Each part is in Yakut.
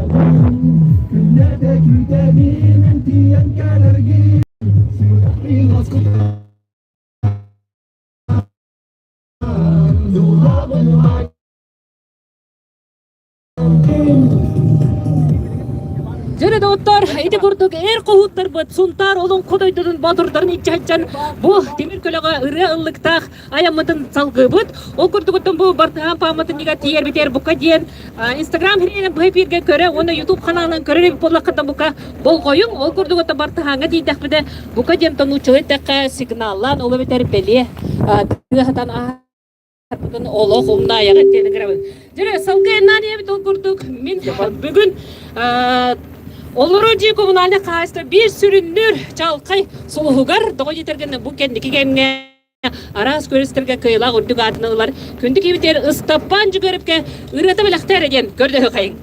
Күннэтэ күүтэбин эн тиийэн кэлэргин Сүрэхпин уоскутан Дуулабын Дьөрү доҕоттор, ити курдук эр хоһууттарбыт Сунтаар олоҥхо дойдутун боотурдарын иччэһиччэн бу тимир көлөҕө ырыа ыллыктаах айаммытын салгыыбыт. Ол курдугуттан бу Бартыһаан пааматынньыга тиийэрбитигэр бука диэн Инстаграм хириэнэн быһа эфиргэ көрө уонна Ютуб ханаалынан көрөр эбит буоллаххытына бука болҕойуҥ. Ол курдугуттан Бартыһааҥҥа тиийдэхпитэ бука диэн тонууччалыы эттэххэ сигналлаан ол эбэтэр бэлиэ тыаһатан Бүгүн олох умнаайаҕыт диэн ыҥырабын. Дьэ, салгыы айаннаан иһэбит ол курдук мин бүгүн олорор дьиэ коммунальнай хаһаайыстыба биир сүрүннүүр чаҕылхай сулуһугар тоҕо диэтэргин бу кэнники кэмҥэ араас күрэстэргэ кыайыылаах үрдүк аатын ылар күндү киһибитигэр Ыстапаан Дьүгүөрэпкэ ырыата бэлэхтээрэ диэн көрдөһүөххэйиҥ.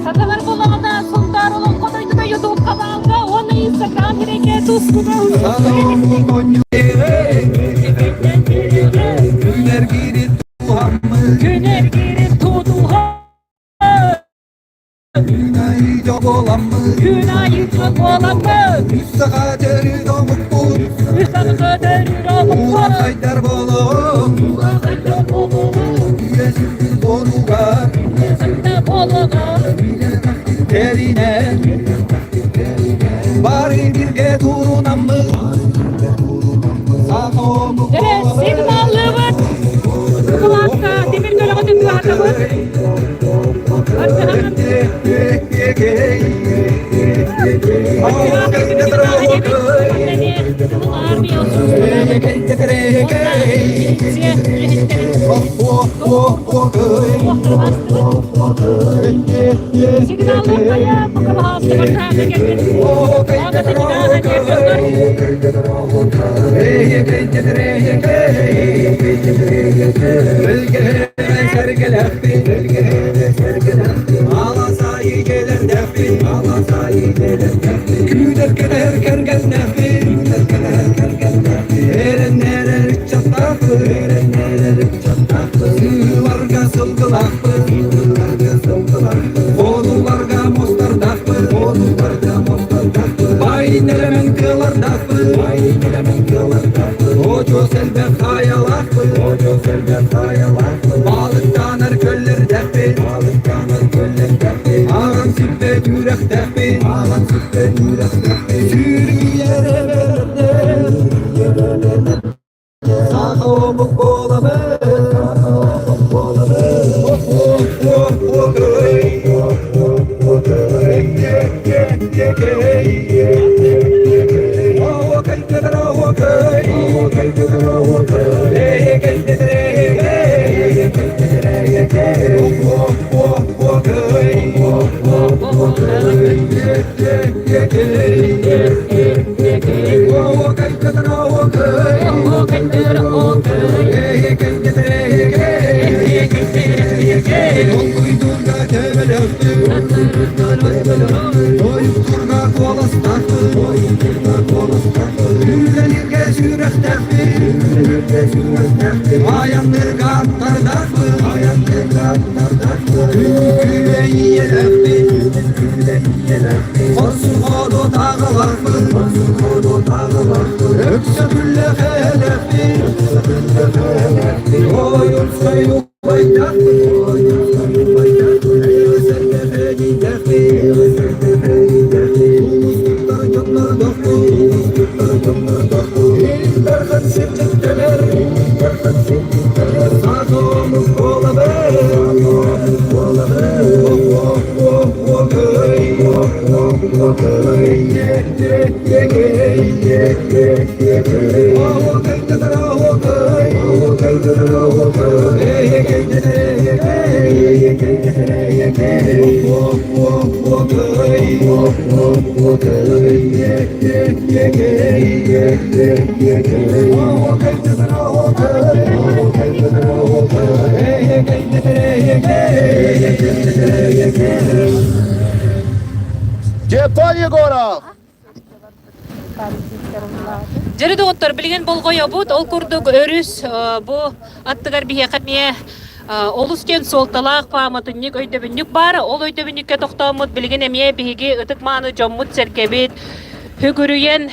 Сатанар буоллаҕына Сунтаар олоҥхо дойдута Ютуб ханаалга уонна Инстаграм сирэйгэ тускуна Күнэргири тутуһа Күн айыы дьобуоламмыт Күн айыы дьобуоламмыт Үс саха төрүт омукпут Үс саха төрүт омукпут Урахайдар болоҕо Урахайдар болоҕо Үйэ сүргүн болугар Үйэ сүргүн болугар Тэринэн Бары бирге турунаммыт Саха омук Сигналлыыбыт Кылааска тимир көлөҕөтүн тыаһатабыт Хотуларга мустардаахпыт, хотуларга мустардаахпыт, бай нэлэмэн кыалардаахпыт, бай нэлэмэн кыалардаахпыт, очуос элбэх хаайалаахпыт, очуос элбэх хаайалаахпыт, балыктанар көллөрдөхпүт, балыктанар көллөрдөхпүт, ааҕан сиппэт үрэхтэхпит, ааҕан сиппэт үрэхтэхпит, сүүрүйэр эбэрдэр, Саха омук буолабыт, саха омук буолабыт. Дьеппа Егоров! Дьөрү доҕоттор, билигин болҕойобут. Ол курдук өрүс бу аттыгар биһиэхэ эмиэ олус диэн суолталаах пааматынньык өйдөбүнньүк баар. Ол өйдөбүнньүккэ тохтооммут билигин эмиэ биһиги ытык-мааны дьоммут-сэргэбит сүгүрүйэн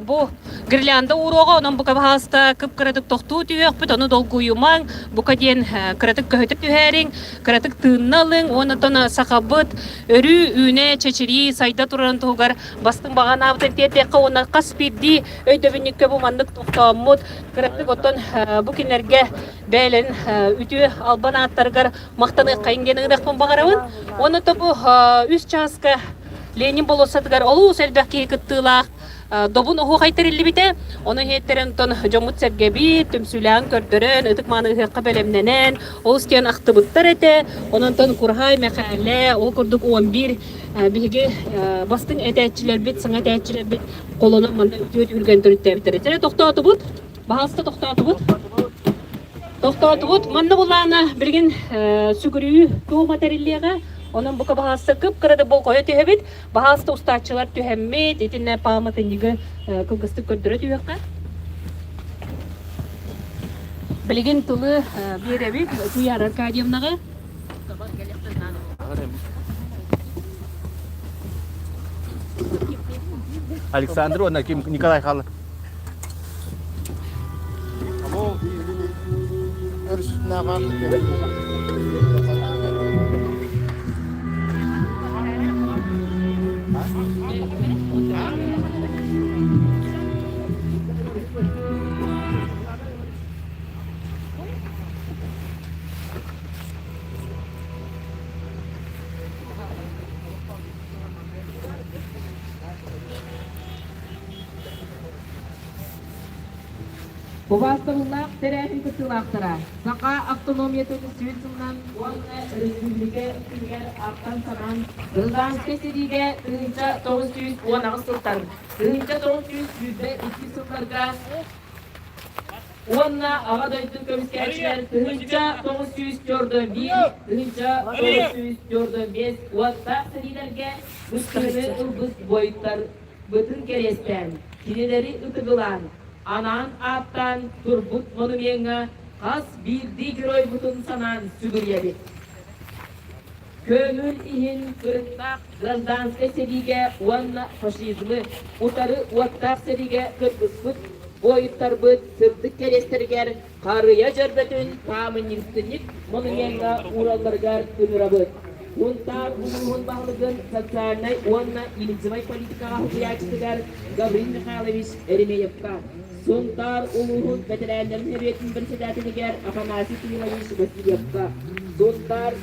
бу гирлянда ууруоҕа, онон бука баһааста кып-кыратык тохтуу түһүөхпүт, ону долгуйумаҥ, бука диэн кыратык көһүтэ түһээриҥ, кыратык тыынна ылыҥ уонна оттон сахабыт өрүү үүнэ, чэчирии, сайда турарын туһугар бастыҥ баҕанаабытын тиэрдиэххэ уонна хас биирдии өйдөбүнньүккэ бу маннык тохтооммут кыратык оттон бу кинилэргэ бэйэлэрин үтүө албан ааттарыгар махтаныаххайын диэн ыҥырыахпын баҕарабын. Уонна то бу үс чааска Ленин болуоссатыгар олус элбэх киһи кыттыылаах добун оһуохай тэриллибитэ. Ону иһиттэрэн онтон дьоммут-сэргэбит түмсүүлээҕин көрдөрөн, ытык-мааны ыһыахха бэлэмнэнэн, олус диэн ахтыбыттар этэ. Онон Курһаай Мэхээлэ, ол курдук 11 биһиги бастыҥ этээччилэрбит, саҥа этээччилэрбит холонон манна үтүө түһүлгэн төрүттээбиттэр. Этэрэ тохтоотубут, баһаалыста тохтоотубут. Тохтоотубут. Манна булаана билигин сүгүрүйүү туома тэриллиэҕэ. Онон бука баһаалыста кып-кыра да болҕойо түһэбит. Баһаалыста устааччылар түһэммит, итиннэ пааматынньыгы кылгастык көрдөрө түһүөххэ. Билигин тылы биэрэбит Туяра Аркадьевнаҕа. Александр уонна ким Николай Халлов. Убаастабыллаах тэрээһин кыттыылаахтара, Саха автономиятын сүүс сылынан уонна өрөспүүбүлүкэ күнүгэр ахтан-санаан, Гражданскай сэриигэ 1918 сылтан 1922 сылларга уонна Аҕа дойду көмүскээччилэр 1941, 1945 уоттаах сэриилэргэ кыттыыны ылбыт буойуттар бытын кэриэстээн, кинилэри ытыгылаан, анаан ааттаан турбут монумеҥҥа хас биирдии геройбутун санаан сүгүрүйэбит. Көҥүл иһин кырыктаах гражданскай сэриигэ уонна фашизмы утары уоттаах сэриигэ кыргыспыт буойуттарбыт сырдык кэриэстэригэр Харыйа дьөрбөтүн паамынньык монумеҥҥа ууралларыгар ыҥырабыт. Сунтаар улууһун баһылыгын социальнай уонна имиджевай политикаҕа уһуйааччытыгар Гаврил Михайлович Еремеевка, Сунтаар улууһун бэтэрээннэрин сэбиэтин председателигэр Афанасий Кириллович Васильевка, Сунтаар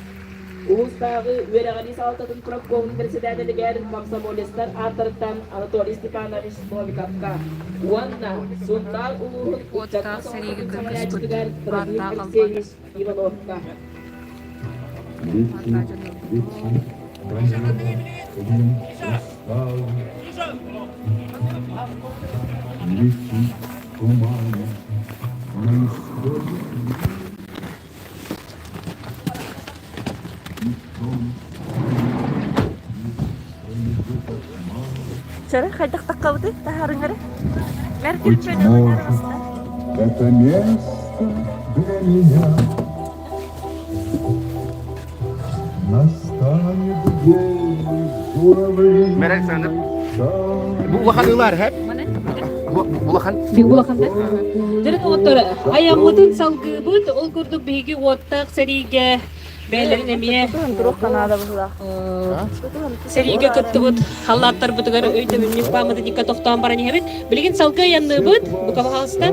улуустааҕы үөрэҕирии салалтатын профкомун председателигэр комсомолецтар ааттарыттан Анатолий Степанович Новиковка уонна Сунтаар улууһун ыччакка салалтатын салайааччытыгар Трофим Алексеевич Ивановка. Летит туман на исходе Чары хайдах таххабыты таһаарыҥары? Быть может, это место для меня. Настанет день журавлиный Александр. Бу улахан ылар, хэп? Улахан. Улахан да? Дөрүт оҕоттор, айаммытын салгыыбыт, ол курдук биһиги уоттаах сэриигэ бэйэлэрин эмиэ Туруох наада быһыылаах. Сэриигэ кыттыбыт халлааттарбытыгар өйдөбүнньүк пааматынньыкка тохтоон баран иһэбит. Билигин салгыы айанныыбыт, Букабаһаалыста.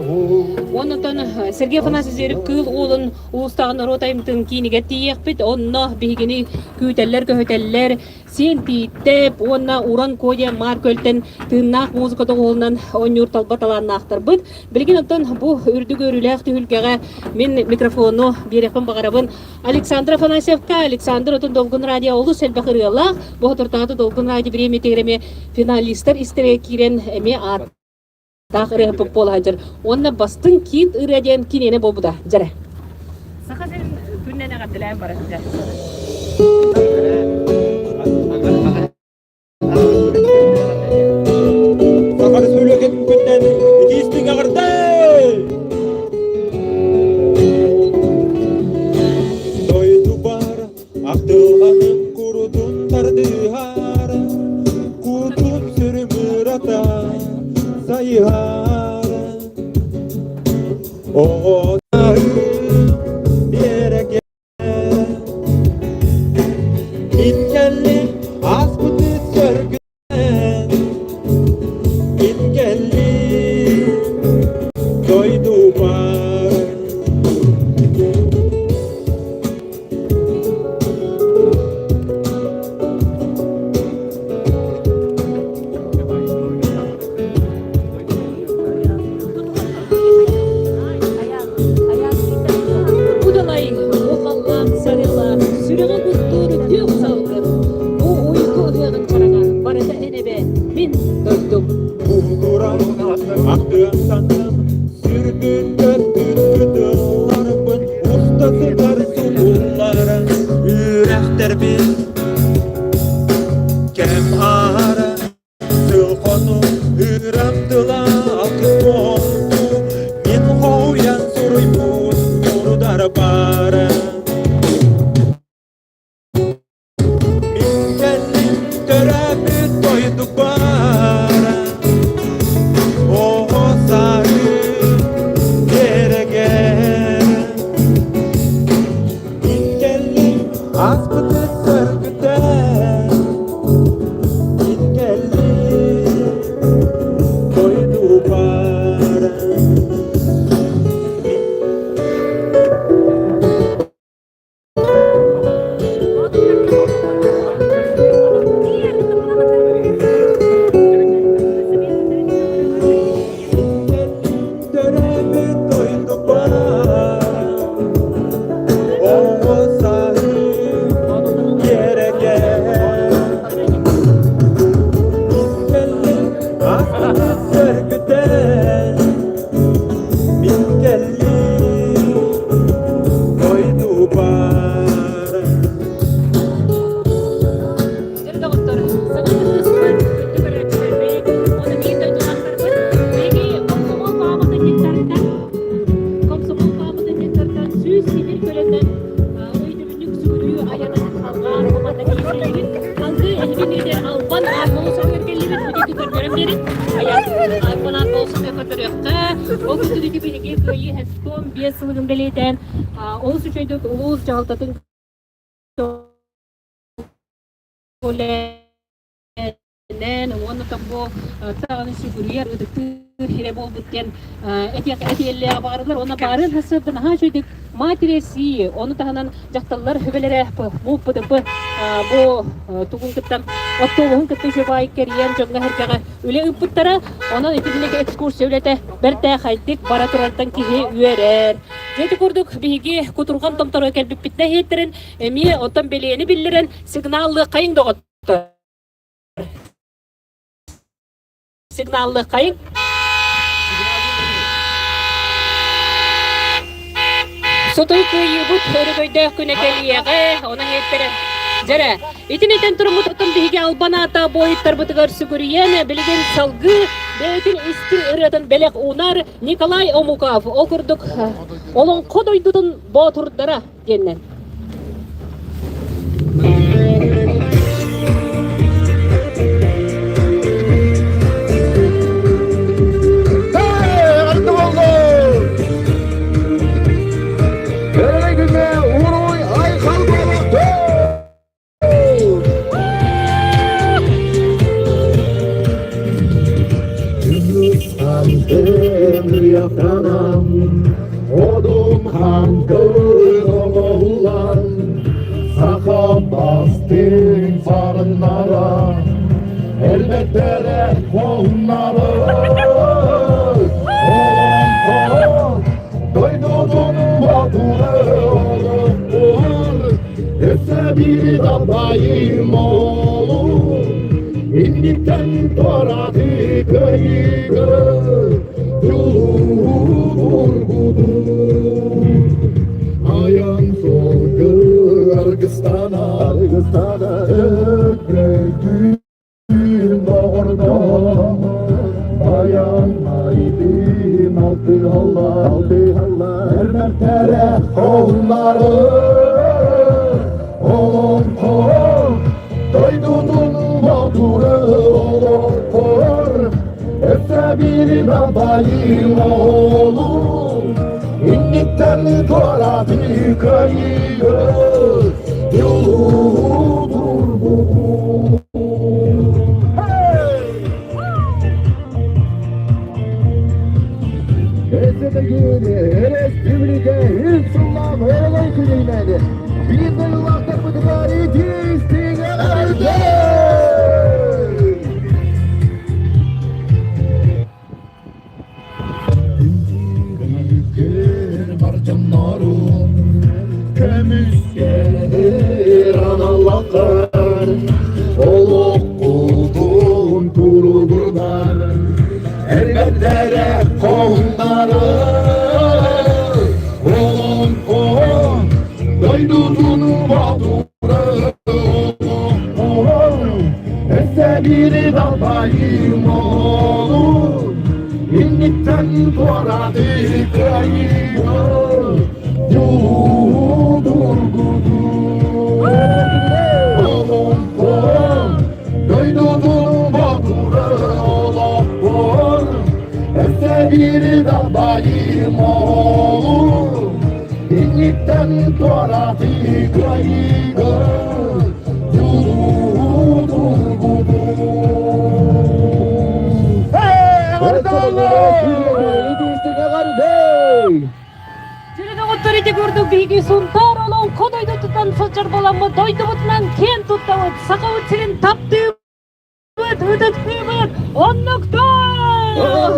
Оннотон Сергей Афанасьевич Зверев Кыыл Уолун улуустааҕы норуот айымньытын киинигэр тиийиэхпит. Онно биһигини күүтэллэр-көһүтэллэр. Сиэн Тииттэп уонна Уран Кодя Маар Көлтөн тыыннаах музыка доҕуһуолунан оонньуур талба талааннаахтарбыт. Билигин оттон бу үрдүк үөрүүлээх түһүлгэҕэ мин микрофону биэриэхпин баҕарабын. Александр Афанасьевка, Александр отун Долгун радио олус элбэх ырыалаах, бу соторутааҕыта Долгун радио бириэмийэтигэр эмиэ финалистар истэригэр киирэн эмиэ ааттаах ырыаһыппыт буола сылдьар. Уонна бастыҥ киит ырыа диэн киниэнэ буолбута. Дьэрэ. Саха сирин күннэн эҕэрдэлээн барыста. Саха Республикатын күннэн итиистиҥ эҕэрдэ! Дойду бар ахтылҕаным курутун тардыһар, кутун сүрүм ырата сайыһар. Оҕо биэрэгэ Мин кэллим ааспыты сөргүтэн, мин кэллим дойдубар. Удалай, ухаллаах сарыла, сүрэҕи куттуур күөх салгын, бу уйгу ыһыаҕын чараҥа барыта эн эбэ, мин дойдум. Кууран аттыан санным, сүрбүн көттүн кытылларбын, уста сытар субуллара, үрэхтэрбин кэм аара Сыл-хонук ыырам тыла алтыс буолту, мин хоһуйан суруйбут мурудар баара. Мин кэллим төрөөбүт дойду баара, оҕо сааһым биэрэгэр. Мин кэллим ааспыты сөргүтэн, мин кэллим дойду баара. Төрөөбүт дойду баара, оҕо сааһым биэрэгэр. Мин кэллим ааспыты сөргүтэн, мин кэллим дойду баара. Дьэ, доҕоттор, саҥа кыттыспыт күндү көрөөччүлэрбит, уонна биир дойдулаахтарбыт, биһиги комсомол пааматынньыктарыттан, комсомол пааматынньыктарыттан 101 көлөннөн өйдөбүнньүк сүгүрүйүү айанын алҕаан команда киирдилибит. Алгыы эһиги лидер Албан аат болосоҕор кэллибит, бу диэки көрдөрөн биэрин. Айан Албан аат болосоҕор көрдөрүөххэ. Ол курдук ити биһиги Кыайыы 75 сылыгын бэлиэтээн, олус үчүгэйдик улуус дьаһалтатын Үлэнэн уонна бу даҕаны сүгүрүйэр, ытыктыыр сирэ буолбут диэн этиэллээх баҕарылар. Уонна баарын сарсыарда наһаа үчүгэйдик Мать России, ону таһынан дьахталлар сүбэлэрэ бу ПТП бу тугун кытта оптуобуһун кытта үчүгэй кэрийэн дьоҥҥо-сэргэҕэ үлэ ыыппыттара. Онон итинник экскурсия үлэтэ бэртээхэйдик бара турартан киһи үөрэр. Дьэ ити курдук биһиги кутурҕан томторо кэлбиппитинэ иһиттэрин эмиэ оттон бэлиэни биллэрэн Сигналлыаххайыҥ, доҕоттор. Сигналлыаххайыҥ. Сотору кыайыыбыт өрөгөйдөөх күнэ кэлиэҕэ, онон иһиттэрэ. Дьэрэ, итин этэн туруммут отон биһиги албан аата буойуттарбытыгар сүгүрүйэн, билигин салгыы бэйэтин истиҥ ырыатын бэлэх уунар Николай Омуков, ол курдук Олоҥхо дойдутун боотурдара диэннэн. Өрөгөй күҥҥэ уруй айхал буолуохтун! Антын ыйахтанан, одун хаҥкын оҥоһуллан, саха бастыҥ сарыннара, элбэттэрэ хоһуннары, олоҥхо дойдутун боотура олохпор, өссө биир далбайым олу, инниттэн туораты кыайыыга дьулуургутун. Айан суолга аргыстана, аргыстана өкрөйдүү доҕордоһон, баян майдын алтыһалла, алтыһалла, эрмэртэрэ холлары, олоҥхо дойдутун боотура олохпор, өссө биир далбайым оҕолу, инниттэн туораты кыайыыга дьулуурбутун. Өрөспүүбүлүкэ үс сыллаах өрөгөй күнүнэн биир дойдулаахтарбытыгар итии-истиҥ эҕэрдэ! Бар дьоннорум көмүскэнэр аналлаххар олоххутун туругурдар эрбэттэрэ хоһуннары олоҥхо дойдутун боотура өссө биири далбайым оҕолуу инниттэн туораты кыайыы дьулуургутуу олоҥхо дойдутун боотура олохпор өссө биири далбайым оҕолуу инниттэн туораты кыайыыга Сүрүн оҕоттор ити курдук биһиги Сунтаар олоҥхо дойдутуттан сылдьар буоламмыт дойдубутунан киэн туттабыт, Сахабыт сирин таптыыбыт, ытыктыыбыт, оннуктар!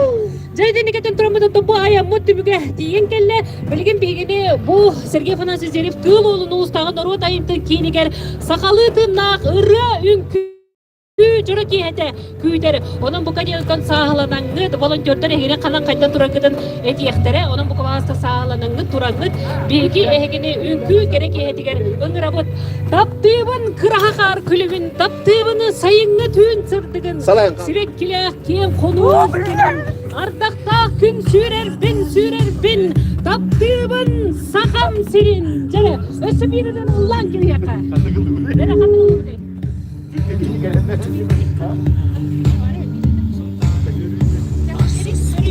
Дьэ итинникэтин тураммыт бу айаммыт түмүгэ тиийэн кэллэ. Билигин биһигини бу Сергей Афанасьевич Зверев Тыыл уолун улуустааҕы норуот айымньытын киинигэр сахалыы тыыннаах ырыа үҥкүү дьоро киэһэтэ күүтэр. Онон бука диэн сааһыланаҥҥыт, волонтердар эһигини ханан хайдан тураргытын этиэхтэрэ. Онон бука баҕаста сааһыланаҥҥыт тураҥҥыт, биһиги эһигини үҥкүү кэрэ киэһэтигэр ыҥырабыт. Таптыыбын кыраһа хаар күлүмүн, таптыыбын сайыҥҥы түүн сырдыгын, сибэккилээх киэҥ хонуу күнүн, ардахтаах күн сүүрэрбин, сүүрэрбин, таптыыбын сахам сирин. Дьэ, өссө бииринэн ыллаан кириэхэ. Бэрэ ханнык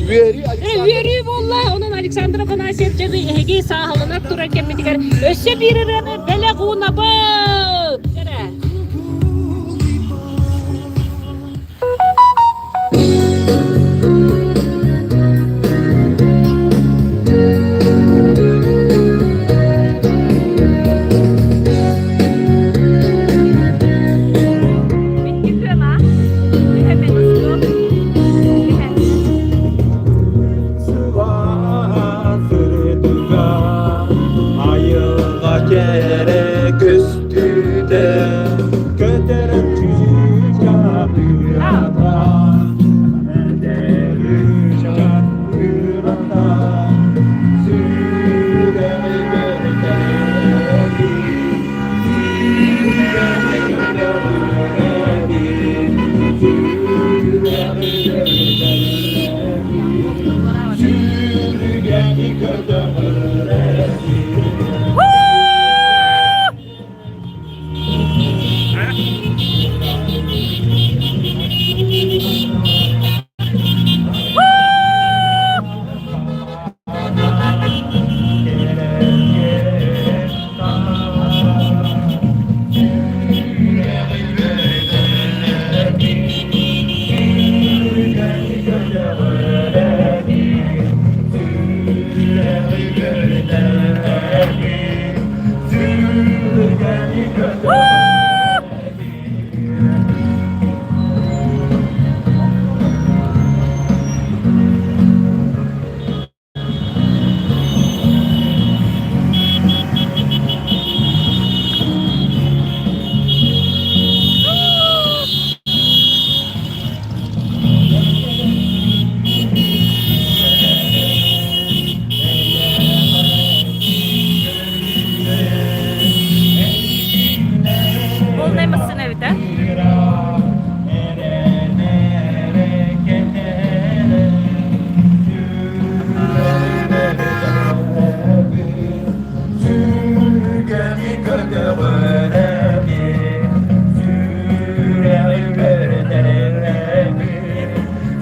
Үөрүү буолла, онон Александр Афанасьев дьэби эһиги сааһыланар турар кэммитигэр өссө биир ырыаны бэлэх уунабыт! Айылҕа кэрэ көстүүтэ көтөр Сүүргэни көтөҕөр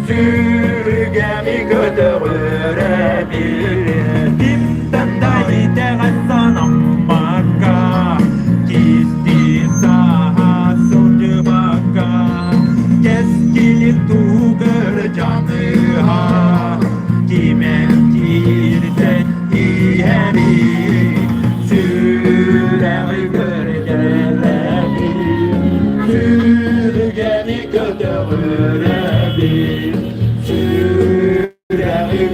Сүргэми көтөҕүрэбин Кимтэн да итэҕэс санаммакка Кистии саһа сылдьыбакка Кэскилин туһугар дьаныһа Кимэн киирсэн иһэбин Сүрэҕи көрдөрөбүн Сүргэни көтөҕүрэбин Сүрэҕи.